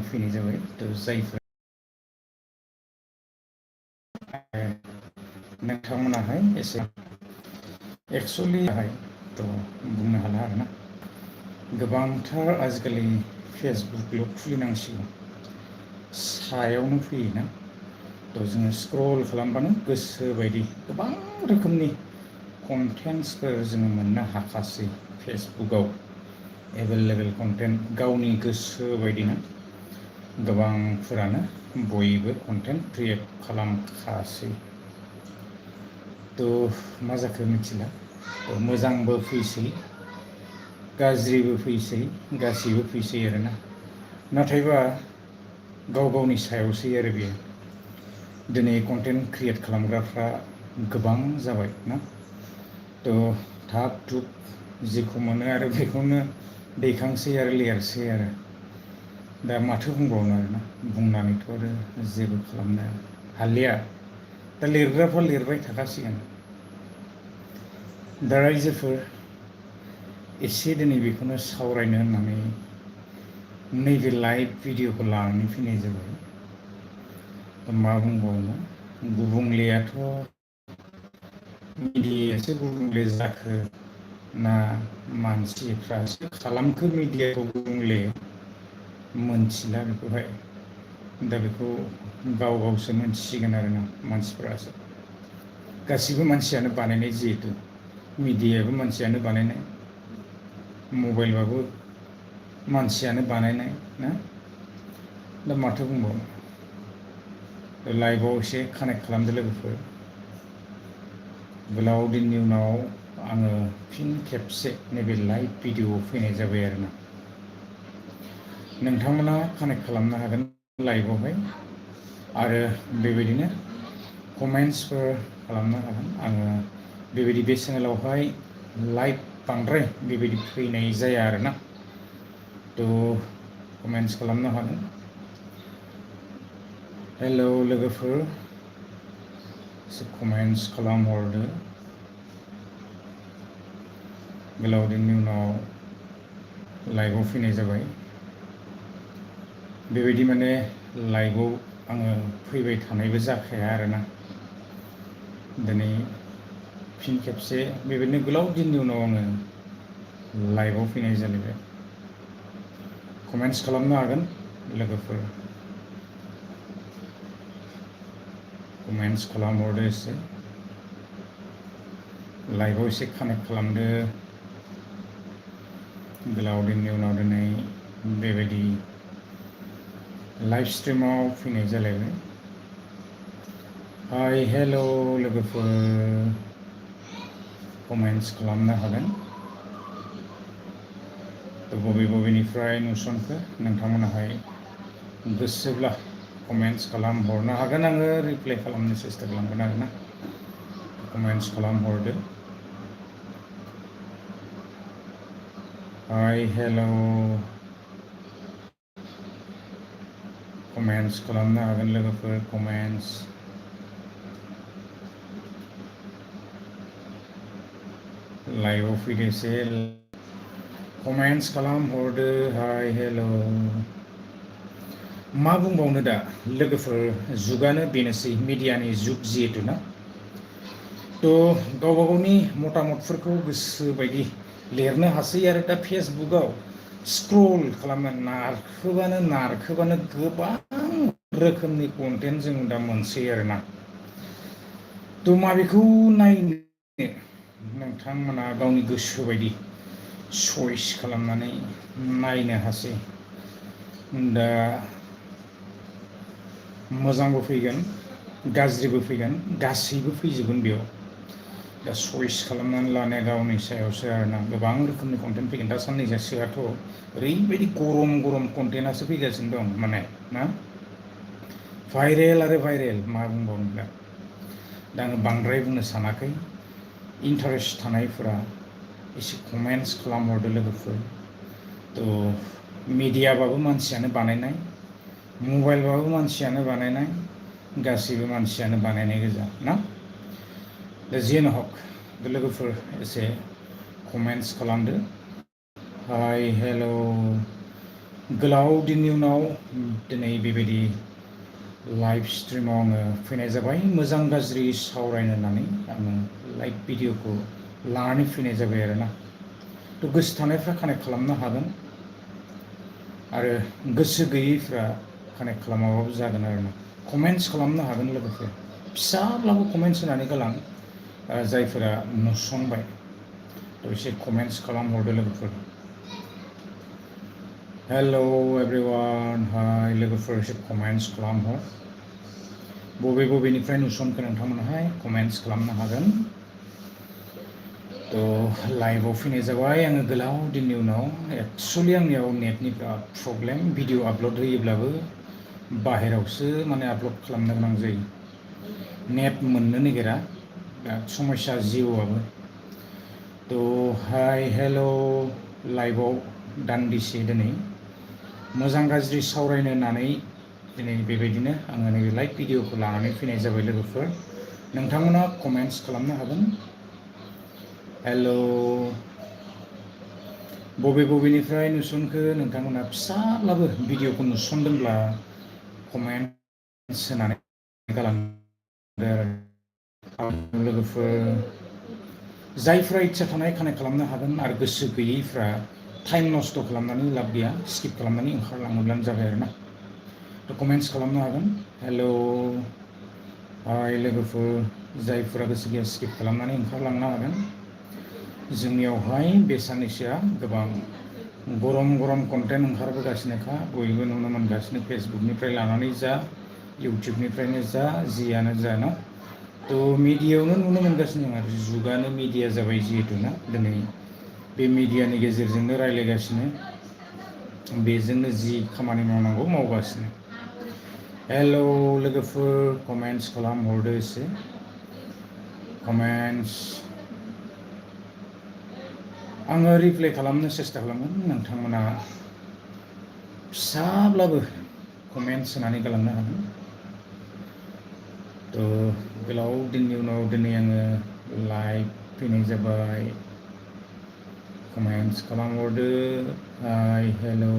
फैनाय जाबाय थ' जायफोर नोंथांमोनाहाय एसे एक्सुअलिहाय थ' बुंनो हाला आरोना गोबांथार आजिखालि फेसबुकल' खुलिनांसिगौ सायावनो फैयोना थ' जोङो स्क्रल खालामबानो गोसो बायदि गोबां रोखोमनि कन्टेन्टसफोर जोङो मोननो हाखासै फेसबुकआव एभेलेबेल कन्टेन्ट गावनि गोसो बायदिनो गोबांफोरानो बयबो कन्टेन्ट क्रियेट खालामखासै थ' मा जाखो मिथिला थ' मोजांबो फैसै गाज्रिबो फैसै गासैबो फैसै आरोना नाथायबा गाव गावनि सायावसै आरो बेयो दिनै कन्टेन्ट क्रियेट खालामग्राफ्रा गोबां जाबाय ना थ' थाग थुग जेखौ मोनो आरो बेखौनो दैखांसै आरो लिरसै आरो दा माथो बुंबावनो आरोना बुंनानैथ' आरो जेबो खालामनो हालिया दा लिरग्राफ्रा लिरबाय थाखासिगोन दा रायजोफोर एसे दिनै बेखौनो सावरायनो होननानै नैबे लाइभ भिडिअखौ लानानै फैनाय जाबाय मा बुंबावनो गुबुंलेयाथ' मिडियासो गुबुंले जाखो ना मानसिफ्रासो खालामखो मिडियाखौ गुबुंले मोनथिला बेखौहाय दा बेखौ गाव गावसो मोनथिसिगोन आरोना मानसिफोरासो गासिबो मानसियानो बानायनाय जिहेथु मिडियाबो मानसियानो बानायनाय मबाइलबाबो मानसियानो बानायनाय ना दा माथो बुंबावनो लाइभआव एसे कानेक्ट खालामदो लोगोफोर गोलाव दिननि उनाव आङो फिन खेबसे नैबे लाइभ भिडिअआव फैनाय जाबाय आरोना नोंथांमोना कानेक्ट खालामनो हागोन लाइभआवहाय आरो बेबायदिनो कमेन्टसफोर खालामनो हागोन आङो बेबायदि बे चेनेलावहाय लाइभ बांद्राय बेबायदि फैनाय जाया आरोना थ' कमेन्टस खालामनो हागोन हेलौ लोगोफोर एसे कमेन्टस खालामहरदो गोलाव दिननि उनाव लाइभआव फैनाय जाबाय बेबायदि माने लाइभआव आङो फैबाय थानायबो जाखाया आरोना दिनै फिन खेबसे बेबायदिनो गोलाव दिननि उनाव आङो लाइभआव फैनाय जालायबाय कमेन्टस खालामनो हागोन लोगोफोर कमेन्टस खालामहरदो एसे लाइभआव एसे कानेक्ट खालामदो गोलाव दिननि उनाव दिनै बेबायदि लाइभ स्ट्रिमाव फैनाय जालायबाय हाय हेल' लोगोफोर कमेन्टस खालामनो हागोन बबे बबेनिफ्राय नुसनखो नोंथांमोनाहाय गोसोब्ला कमेन्टस खालामहरनो हागोन आङो रिप्लाइ खालामनो सेस्था खालामगोन आरोना कमेन्टस खालामहरदो हाय हेल' कमेन्टस खालामनो हागोन लोगोफोर कमेन्टस लाइभआव फैदोसै कमेन्टस खालामहरदो हाय हेल' मा बुंबावनो दा लोगोफोर जुगानो बेनोसै मिडियानि जुग जिहेतु ना थ' गावबा गावनि मतामतफोरखौ गोसो बायदि लिरनो हासै आरो दा फेसबुकआव स्क्रल खालामनो नारखोबानो गोबां रोखोमनि कन्टेन्ट जों दा मोनसै आरोना थ' माबेखौ नायनो नोंथांमोना गावनि गोसो बायदि चइस खालामनानै नायनो हासै दा मोजांबो फैगोन गाज्रिबो फैगोन गासैबो फैजोबगोन बेयाव दा चइस खालामनानै लानाया गावनि सायावसो आरोना गोबां रोखोमनि कन्टेन्ट फैगोन दा साननैसोआथ' ओरैबायदि गरम गरम कन्टेन्टआसो फैगासिनो दं माने ना भाइरेल आरो भाइरेल मा बुंबावनो दा आङो बांद्राय बुंनो सानाखै इन्टारेस्ट थानायफोरा एसे कमेन्टस खालामहरदो लोगोफोर थ' मिडियाबाबो मानसियानो बानायनाय मबाइलबाबो मानसियानो बानायनाय गासैबो मानसियानो बानायनाय गोजा ना दा जियानो हक लोगोफोर एसे कमेन्टस खालामदो हाय हेल' गोलाव दिननि उनाव दिनै बेबायदि लाइभ स्ट्रिमाव आङो फैनाय जाबाय मोजां गाज्रि सावरायनो होननानै आङो लाइभ भिडिअखौ लानानै फैनाय जाबाय आरोना थ' गोसो थानायफ्रा कानेक्ट खालामनो हागोन आरो गोसो गैयैफ्रा कानेक्ट खालामाबाबो जागोन आरोना कमेन्ट्स खालामनो हागोन लोगोफोर फिसाब्लाबो कमेन्ट्स होनानै गालां जायफोरा नुसनबाय थ' एसे कमेन्ट्स खालामहरदो लोगोफोर हेल' एभ्रिवान हाय लोगोफोर एसे कमेन्ट्स खालामहर बबेनिफ्राय नुसनखो नोंथांमोनहाय कमेन्ट्स खालामनो हागोन थ' लाइभआव फैनाय जाबाय आङो गोलाव दिननि उनाव एक्सुवेलि आंनियाव नेटनि बिराद प्रब्लेम भिडिअ आपल'ड होयोब्लाबो बाहेरावसो माने आपल'ड खालामनो गोनां जायो नेट मोननो नागिरा बिराद समस्या जिअ'आबो थ' हाय हेल' लाइभआव दान्दिसे दिनै मोजां गाज्रि सावरायनो होननानै दिनै बेबायदिनो आङो नैबे लाइभ भिडिअखौ लानानै फैनाय जाबाय लोगोफोर नोंथांमोना कमेन्ट्स खालामनो हागोन हेल' बबेनिफ्राय नुसनखो नोंथांमोना फिसाब्लाबो भिडिअखौ नुसनदोंब्ला कमेन्ट्स होनानै गालांदो आरो लोगोफोर जायफ्रा इच्सा थानाय कानेक्ट खालामनो हागोन आरो गोसो गैयैफ्रा टाइम नस्थ' खालामनानै लाब गैया स्किप खालामनानै ओंखारलाङोब्लानो जाबाय आरोना थ' कमेन्ट्स खालामनो हागोन हेल' हाय लोगोफोर जायफोरा गोसो गैया स्किप खालामनानै ओंखारलांनो हागोन जोंनियावहाय बे साननैसोआ गोबां गरम कन्टेन्ट ओंखारबोगासिनोखा बयबो नुनो मोनगासिनो फेसबुकनिफ्राय लानानै जा इउटुबनिफ्रायनो जा जियानो जा ना थ' मिडियायावनो नुनो मोनगासिनो आरो जुगानो मिडिया जाबाय जिहेतु ना दिनै बे मिडियानि गेजेरजोंनो रायज्लायगासिनो बेजोंनो जि खामानि मावनांगौ मावगासिनो हेल' लोगोफोर कमेन्ट्स खालामहरदो एसे कमेन्ट्स आङो रिप्लाइ खालामनो सेस्था खालामगोन नोंथांमोना फिसाब्लाबो कमेन्ट्स होनानै गालांनो हागोन थ' गोलाव दिननि उनाव दिनै आङो लाइभ फैनाय जाबाय कमेन्ट्स खालामहरदो हाय हेल'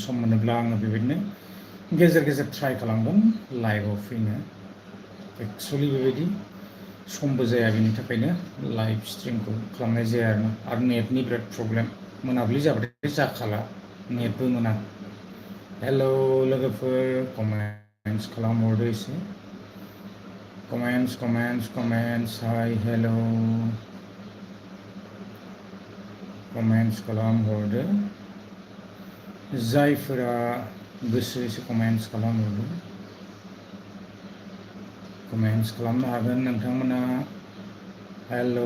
सम मोनोब्ला आङो बेबायदिनो गेजेर ट्राइ खालामगोन लाइभआव फैनो एक्सुवेलि बेबायदि समबो जाया बेनि थाखायनो लाइभ स्ट्रिमखौ खालामनाय जाया आरो नेटनि बिराद प्रब्लेम मोनाबिलि जाबाथाय जाखाला नेटबो मोना हेल' लोगोफोर कमेन्ट्स खालामहरदो एसे कमेन्ट्स हाय हेल' कमेन्ट्स खालामहरदो जायफोरा गोसो एसे कमेन्ट्स खालामहरदो कमेन्ट्स खालामनो हागोन नोंथांमोना हेल'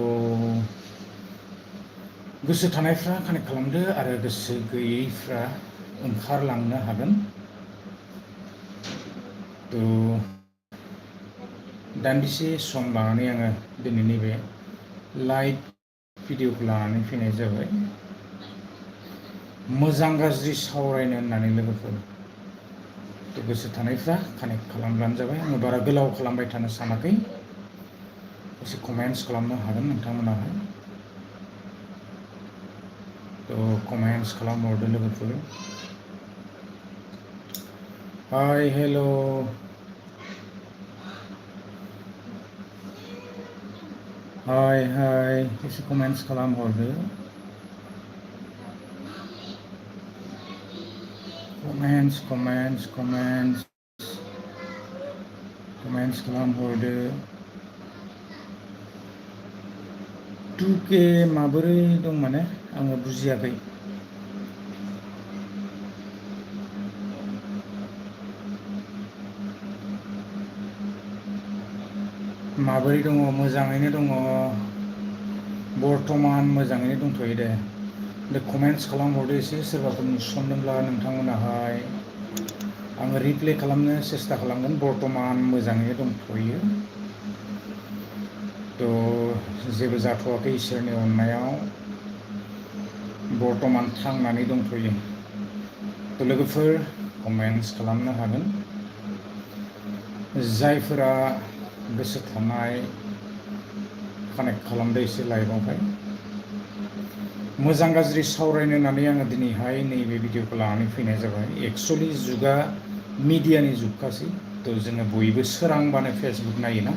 गोसो थानायफ्रा कानेक्ट खालामदो आरो गोसो गैयैफ्रा ओंखारलांनो हागोन थ' दान्दिसे सम लानानै आङो दिनैनि बे लाइभ भिडिअखौ लानानै फैनाय जाबाय मोजां गाज्रि सावरायनो होननानै लोगोफोर गोसो थानायफ्रा कानेक्ट खालामब्लानो जाबाय आङो बारा गोलाव खालामबाय थानो सानाखै एसे कमेन्ट्स खालामनो हागोन नोंथांमोनाहाय थ' कमेन्ट्स खालामहरदो लोगोफोर हाय हेल' हाय एसे कमेन्ट्स खालामहरदो कमेन्ट्स खालामहरदो 2K माबोरै दं माने आङो बुजियाखै माबोरै दङ मोजाङैनो दङ बर्थमान मोजाङैनो दंथ'यो दे कमेन्ट्स खालामहरदो एसे सोरबाफोर नुसनदोंब्ला नोंथांमोनाहाय आङो रिप्लाइ खालामनो सेस्था खालामगोन बर्थमान मोजाङैनो दंथ'यो थ' जेबो जाथ'वाखै इसोरनि अननायाव बर्थमान थांनानै दंथ'यो थ' लोगोफोर कमेन्ट्स खालामनो हागोन जायफोरा गोसो थानाय कानेक्ट खालामदो एसे लाइभआवहाय मोजां गाज्रि सावरायनो होननानै आङो दिनैहाय नैबे भिडिअखौ लानानै फैनाय जाबाय। एक्सुवेलि जुगा मिडियानि जुगखासै, थ' जोङो बयबो सोरांबानो फेसबुक नायोना,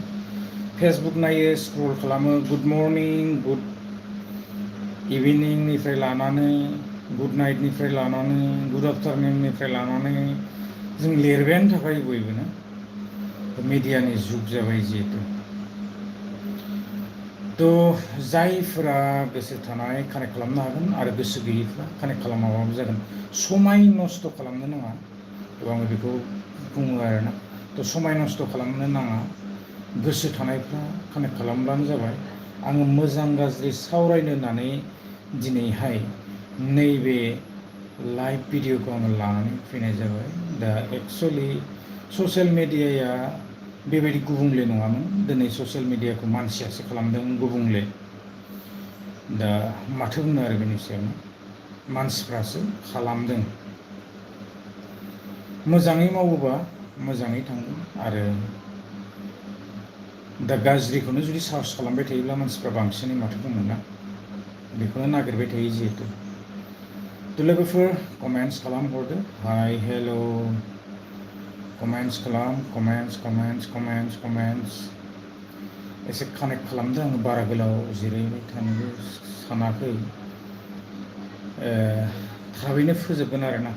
फेसबुक नायो, स्क्रल खालामो, गुड मर्निं, गुड इभिनिंनिफ्राय लानानै गुड नाइटनिफ्राय लानानै गुड आफ्टारनुननिफ्राय लानानै जों लिरबायानो थाखायो बयबो ना, मिडियानि जुग जाबाय जिहेतु। थ' जायफोरा गोसो थानाय कानेक्ट खालामनो हागोन आरो गोसो गैयैफ्रा कानेक्ट खालामाबाबो जागोन। समाय नस्थ' खालामनो नाङा, थ' आङो बेखौ बुङो आरोना। थ' समाय नस्थ' खालामनो नाङा, गोसो थानायफ्रा कानेक्ट खालामब्लानो जाबाय। आङो मोजां गाज्रि सावरायनो होननानै दिनैहाय नैबे लाइभ भिडिअखौ आङो लानानै फैनाय जाबाय। दा एक्सुवेलि ससियेल मेडियाया बेबायदि गुबुंले नङामोन, दिनै ससियेल मेडियाखौ मानसियासो खालामदों गुबुंले। दा माथो बुंनो आरो बेनि सायावनो, मानसिफ्रासो खालामदों। मोजाङै मावोबा मोजाङै थांगोन, आरो दा गाज्रिखौनो जुदि सार्च खालामबाय थायोब्ला मानसिफ्रा बांसिनै माथो बुंनो ना, बेखौनो नागिरबाय थायो जिहेतु। थ' लोगोफोर कमेन्ट्स खालामहरदो, हाय हेल', कमेन्ट्स खालाम, कमेन्ट्स एसे कानेक्ट खालामदों। आङो बारा गोलाव जिरायबाय थानोबो सानाखै, थाबैनो फोजोबगोन आरोना।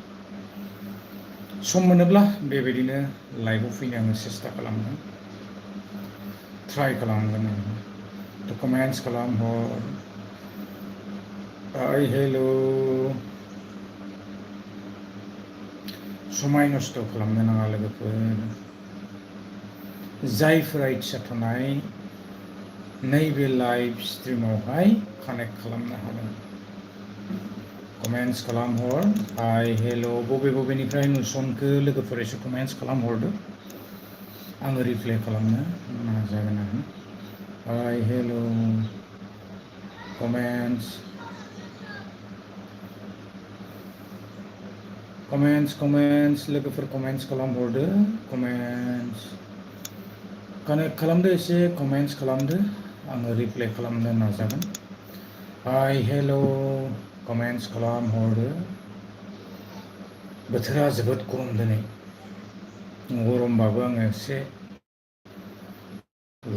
सम मोनोब्ला बेबायदिनो लाइभआव फैनो आङो सेस्था खालामगोन, ट्राइ खालामगोन आरो। थ' कमेन्ट्स खालामहर, हाय हेल', समाय नस्थ' खालामनो नाङा लोगोफोर। जायफोरा इच्ছা थानाय नैबे लाइभ स्ट्रिमावहाय कानेक्ट खालामनो हागोन, कमेन्ट्स खालामहर, हाय हेल', बबेनिफ्राय नुसनखो लोगोफोर एसे कमेन्ट्स खालामहरदो, आङो रिप्लाइ खालामनो नाजागोन आरो। हाय हेल', कमेन्ट्स लोगोफोर कमेन्ट्स खालामहरदो, कानेक्ट खालामदो, एसे कमेन्ट्स खालामदो, आङो रिप्लाइ खालामनो नाजागोन। Hi hello', comments खालामहरदो। बोथोरा जोबोद गरम दिनै, गरमबाबो आङो एसे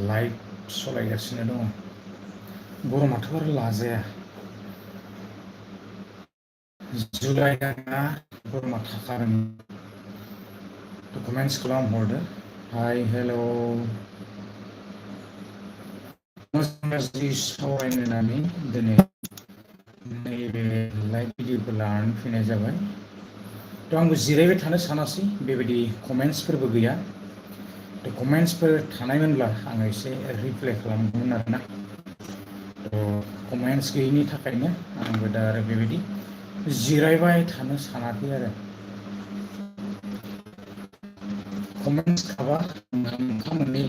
लाइभ सालायगासिनो दङ। गरमाथ' आरो लाजाया, जुलाइ दाना गरमा थाखागोन। कमेन्ट्स खालामहरदो, हाय हेल', मोजां गाज्रि सावरायनो होननानै दिनै नैबे लाइभ भिडिअखौ लानानै फैनाय जाबाय। थ' आंबो जिरायबाय थानो सानासै, बेबायदि कमेन्ट्सफोरबो गैया। थ' कमेन्ट्सफोर थानायमोनब्ला आङो एसे रिप्लाइ खालामगौमोन आरोना। थ' कमेन्ट्स गैयैनि थाखायनो आंबो दा आरो बेबायदि जिरायबाय थानो सानाखै आरो। कमेन्ट्स थाबा मोनफा मोननै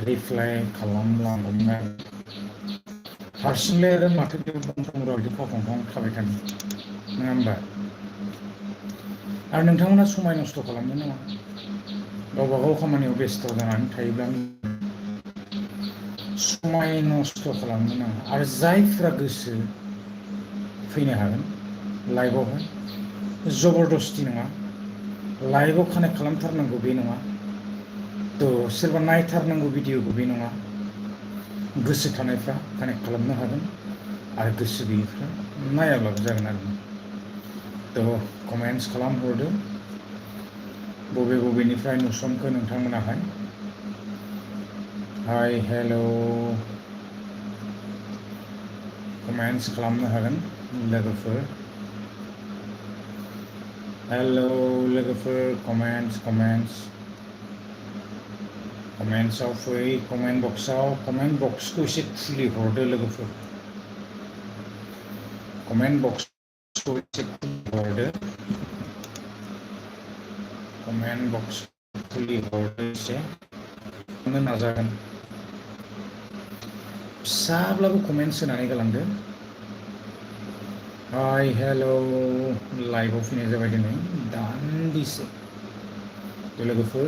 रिप्लाइ खालामलांगौमोन आरो। हारसिंलाय आरो माथो बिदि फावखांफां थाबाय थानो, नङा होमबा? आरो नोंथांमोना समाय नस्थ' खालामनो नाङा, गावबा गाव खामानियाव बेस्थ' जानानै थायोब्ला समाय नस्थ' खालामनो नाङा। आरो जायफ्रा गोसो फैनो हागोन लाइभआवहाय, जबरदस्ति नङा, लाइभआव कानेक्ट खालामथारनांगौ बे नङा, थ' सोरबा नायथारनांगौ भिडिअखौ बे नङा। गोसो थानायफ्रा कानेक्ट खालामनो हागोन, आरो गोसो गैयैफ्रा नायाब्लाबो जागोन आरो। थ' कमेन्ट्स खालामहरदो, बबेनिफ्राय नुसनखो नोंथांमोनाहाय। हाय हेल', कमेन्ट्स खालामनो हागोन लोगोफोर। हेल' लोगोफोर, कमेन्ट्सआव फै, कमेन्ट बक्सखौ एसे खुलिहरदो लोगोफोर। कमेन्ट बक्सखौ एसे खुलिहरदो, कमेन्ट बक्स खुलिहरदो एसे, नाजागोन। फिसाब्लाबो कमेन्ट्स होनानै गालांदो। हाय हेल', लाइभआव फैनाय जाबाय दिनै दान्दिसे। लोगोफोर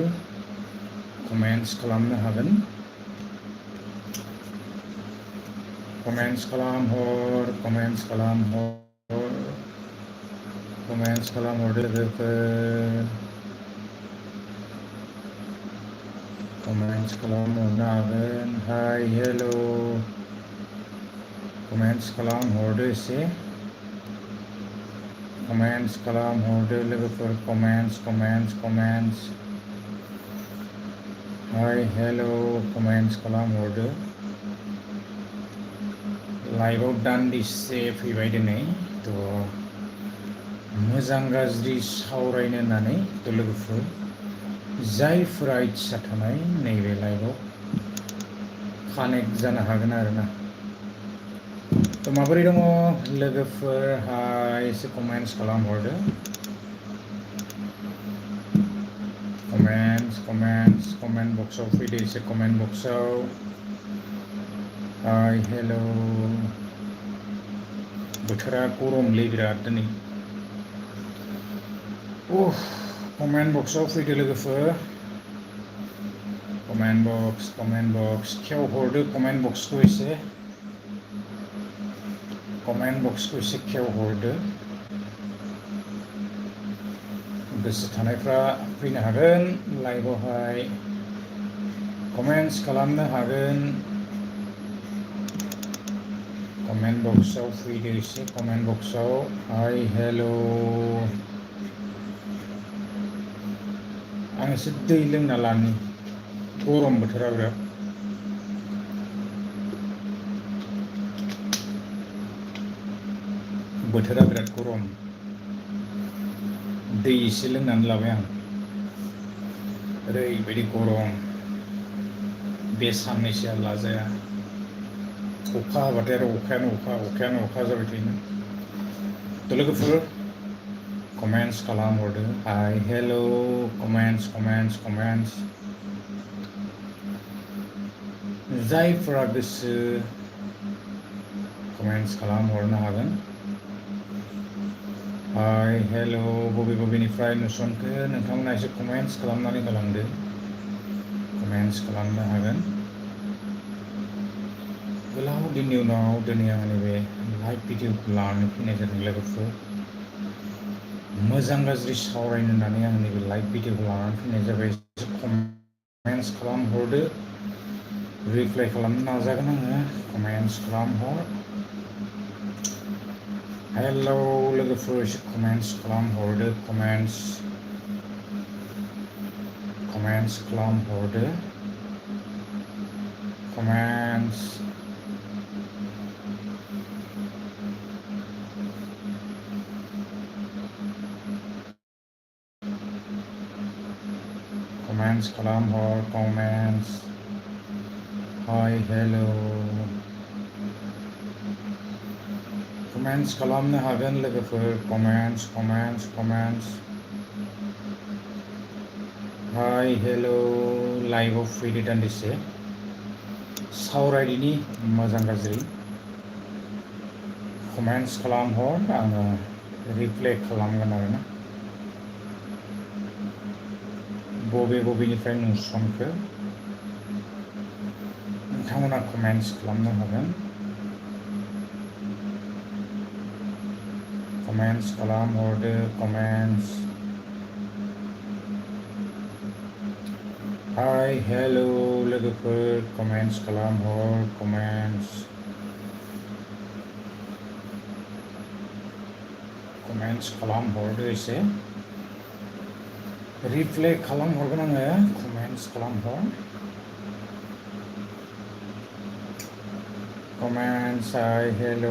कमेन्ट्स खालामनो हागोन। कमेन्ट्स खालामहर कमेन्ट्स खालामहरदो लोगोफोर कमेन्ट्स खालामहरनो हागोन हाय हेल' कमेन्ट्स खालामहरदो एसे कमेन्ट्स खालामहरदो लोगोफोर कमेन्ट्स हाय हेल' कमेन्ट्स खालामहरदो लाइभआव दान्दिसे फैबाय दिनै थ' मोजां गाज्रि सावरायनो होननानै थ' लोगोफोर जायफोरा इच्छा थानाय नैबे लाइभआव कानेक्ट जानो हागोन आरोना थ' माबोरै दङ लोगोफोर हाय एसे कमेन्ट्स खालामहरदो कमेन्ट बक्सआव फैदो एसे कमेन्ट बक्सआव हाय हेल' बोथोरा गरमलै बिराद दिनै कमेन्ट बक्सआव फैदो लोगोफोर कमेन्ट बक्स खेवहरदो कमेन्ट बक्सखौ एसे खेवहरदो गोसो थानायफ्रा फैनो हागोन लाइभआवहाय कमेन्ट्स खालामनो हागोन कमेन्ट बक्सआव फैदो एसे कमेन्ट बक्सआव हाय हेल' आं एसे दै लोंना लानि गरम बोथोरा बिराद गरम दै एसे लोंनानै लाबाय आं ओरैबायदि गरम बे साननैसोआ लाजाया अखा हाबाथाय आरो अखायानो अखा जाबाय थायोना थ' लोगोफोर कमेन्ट्स खालामहरदो हाय हेल' कमेन्ट्स जायफोरा गोसो कमेन्ट्स खालामहरनो हागोन हाय हेल' बबेनिफ्राय नुसनखो नोंथांमोना एसे कमेन्ट्स खालामनानै गालांदो कमेन्ट्स खालामनो हागोन गोलाव दिननि उनाव दिनै आं नैबे लाइभ भिडिअखौ लानानै फैनाय जादों लोगोफोर मोजां गाज्रि सावरायनो होननानै आं नैबे लाइभ भिडिअखौ लानानै फैनाय जाबाय कमेन्ट्स खालामहरदो रिप्लाइ खालामनो नाजागोन आङो कमेन्ट्स खालामहर हेल' लोगोफोर एसे comments खालामहरदो comments खालामहरदो comments खालामहर comments hi hello' comments खालामनो हागोन लोगोफोर कमेन्ट्स हाय हेल' लाइभआव फैदो दान्दिसे सावरायदिनि मोजां गाज्रि कमेन्ट्स खालामहर आङो रिप्लाइ खालामगोन आरोना बबेनिफ्राय नुसनखो नोंथांमोना कमेन्ट्स खालामनो हागोन कमेन्ट्स खालामहरदो कमेन्ट्स हाय हेल' लोगोफोर कमेन्ट्स खालामहर कमेन्ट्स खालामहरदो एसे रिप्लाइ खालामहरगोन आङो comments खालामहर comments hi hello'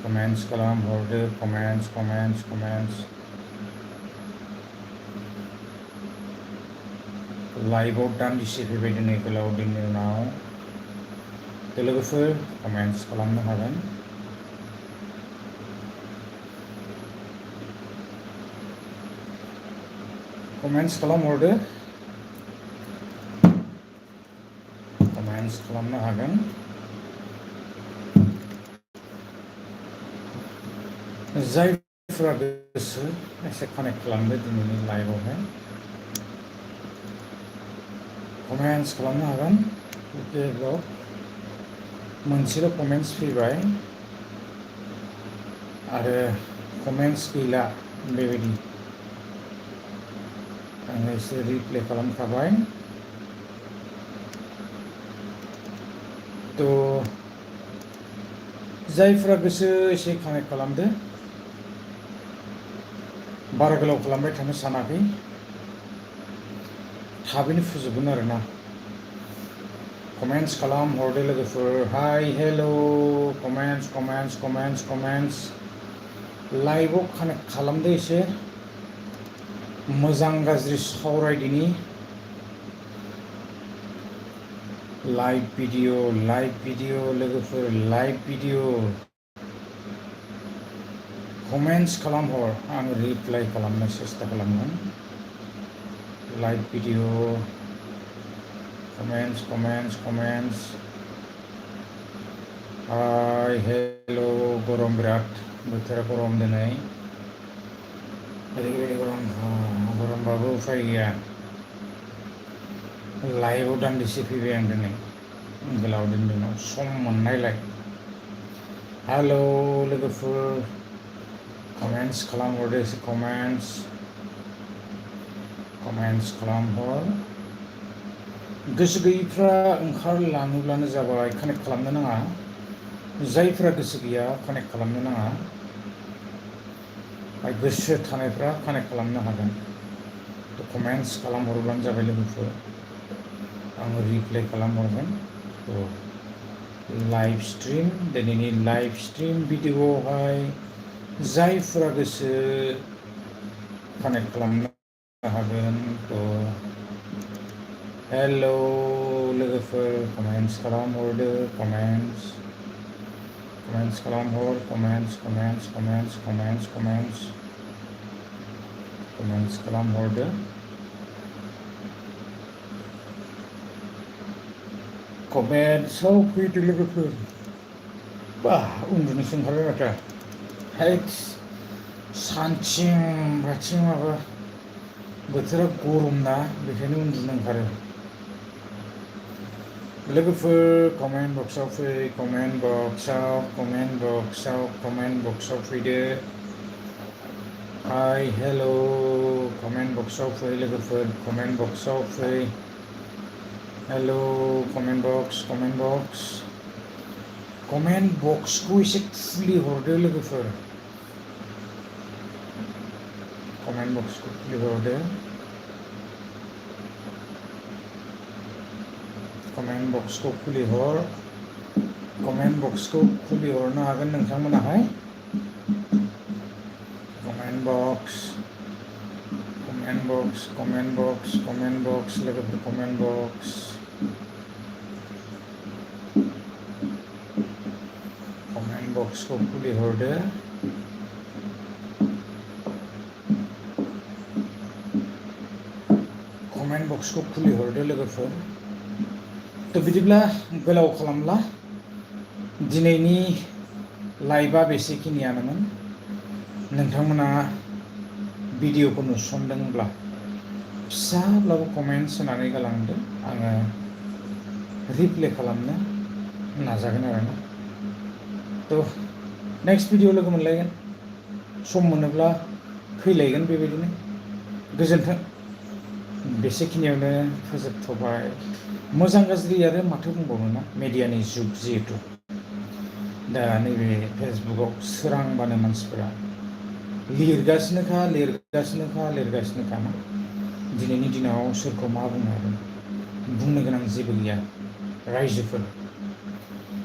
comments खालामहरदो comments लाइभआव दान्दिसे फैबाय दिनै गोलाव दिननि उनाव लोगोफोर कमेन्ट्स खालामनो हागोन कमेन्ट्स खालामहरदो कमेन्ट्स खालामनो हागोन जायफोरा गोसो एसे कानेक्ट खालामदो दिनैनि लाइभआवहाय कमेन्ट्स खालामनो हागोन मोनसेल' कमेन्ट्स फैबाय आरो कमेन्ट्स गैला बेबायदि आङो एसे रिप्ले खालामखाबाय थ' जायफ्रा गोसो एसे कानेक्ट खालामदो बारा गोलाव खालामबाय थानो सानाखै थाबैनो फोजोबगोन आरोना कमेन्ट्स खालाम हरदो लोगोफोर हाय हेल' कमेन्ट्स लाइभआव कानेक्ट खालामदो एसे मोजां गाज्रि सावरायदिनि लाइभ भिडिअ लोगोफोर लाइभ भिडिअ कमेन्ट्स खालामहर आं रिप्लाइ खालामनो सेस्था खालामगोन live video comments hi hello' गरम बिराद बोथोरा गरम दिनै ओरैबायदि गरमबाबो उफाय गैया लाइभआव दान्दिसे फैबाय आं दिनै गोलाव दिनाव सम मोननायलाय हेल' लोगोफोर कमेन्ट्स खालामहरदो एसे कमेन्ट्स खालामहर गोसो गैयैफ्रा ओंखारलाङोब्लानो जाबाय कानेक्ट खालामनो नाङा जायफ्रा गोसो गैया कानेक्ट खालामनो नाङा गोसो थानायफ्रा कानेक्ट खालामनो हागोन थ' कमेन्ट्स खालामहरोब्लानो जाबाय लोगोफोर आङो रिप्लाइ खालामहरगोन थ' लाइभ स्ट्रिम दिनैनि लाइभ स्ट्रिम भिडिअआवहाय जायफ्रा गोसो कानेक्ट खालामनो हागोन थ' हेल' लोगोफोर कमेन्ट्स खालामहरदो कमेन्ट्स खालामहर कमेन्ट्स खालामहरदो कमेन्ट्सआव फैदो लोगोफोर बा उन्दुनोसो ओंखारबाय माथो हैद सानथिं बाथिं माबा बोथोरा गरम ना बेखायनो उन्दुनो ओंखारो लोगोफोर कमेन्ट बक्सआव फै कमेन्ट बक्सआव फैदो हाय हेल' कमेन्ट बक्सआव फै लोगोफोर कमेन्ट बक्सआव फै हेल' कमेन्ट बक्सखौ एसे खुलिहरदो लोगोफोर कमेन्ट बक्सखौ खुलिहरदो कमेन्ट बक्सखौ खुलिहरनो हागोन नोंथांमोनाहाय कमेन्ट बक्स लोगोफोर कमेन्ट बक्सखौ खुलिहरदो कमेन्ट बक्सखौ खुलिहरदो लोगोफोर थ' बिदिब्ला गोलाव खालामला दिनैनि लाइभआ बेसेखिनियानोमोन नोंथांमोना भिडिअखौ नुसनदोंब्ला फिसाब्लाबो कमेन्ट्स होनानै गालांदो आङो रिप्लाइ खालामनो नाजागोन आरोना थ' नेक्स्ट भिडिअ लोगो मोनलायगोन सम मोनोब्ला फैलायगोन बेबायदिनो गोजोन्थों बेसेखिनियावनो फोजोबथ'बाय मोजां गाज्रि आरो माथो बुंबावनो ना मिडियानि जुग जिहेथु दा नैबे फेसबुकआव सोरांबानो मानसिफोरा लिरगासिनोखा ना दिनैनि दिनाव सोरखौ मा बुंनो हागोन बुंनो गोनां जेबो गैया रायजोफोर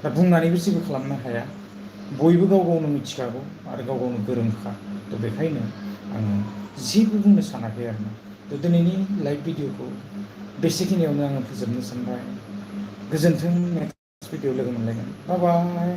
दा बुंनानैबो जेबो खालामनो हाया बयबो गाव गावनो मिथिखागौ आरो गाव गावनो गोरोंखा थ' बेखायनो आङो जेबो बुंनो सानाखै आरोना थ' दिनैनि लाइभ भिडिअखौ बेसेखिनियावनो आङो फोजोबनो सानबाय गोजोन्थों नेक्स्ट भिडिअ लोगो मोनलायगोन बाय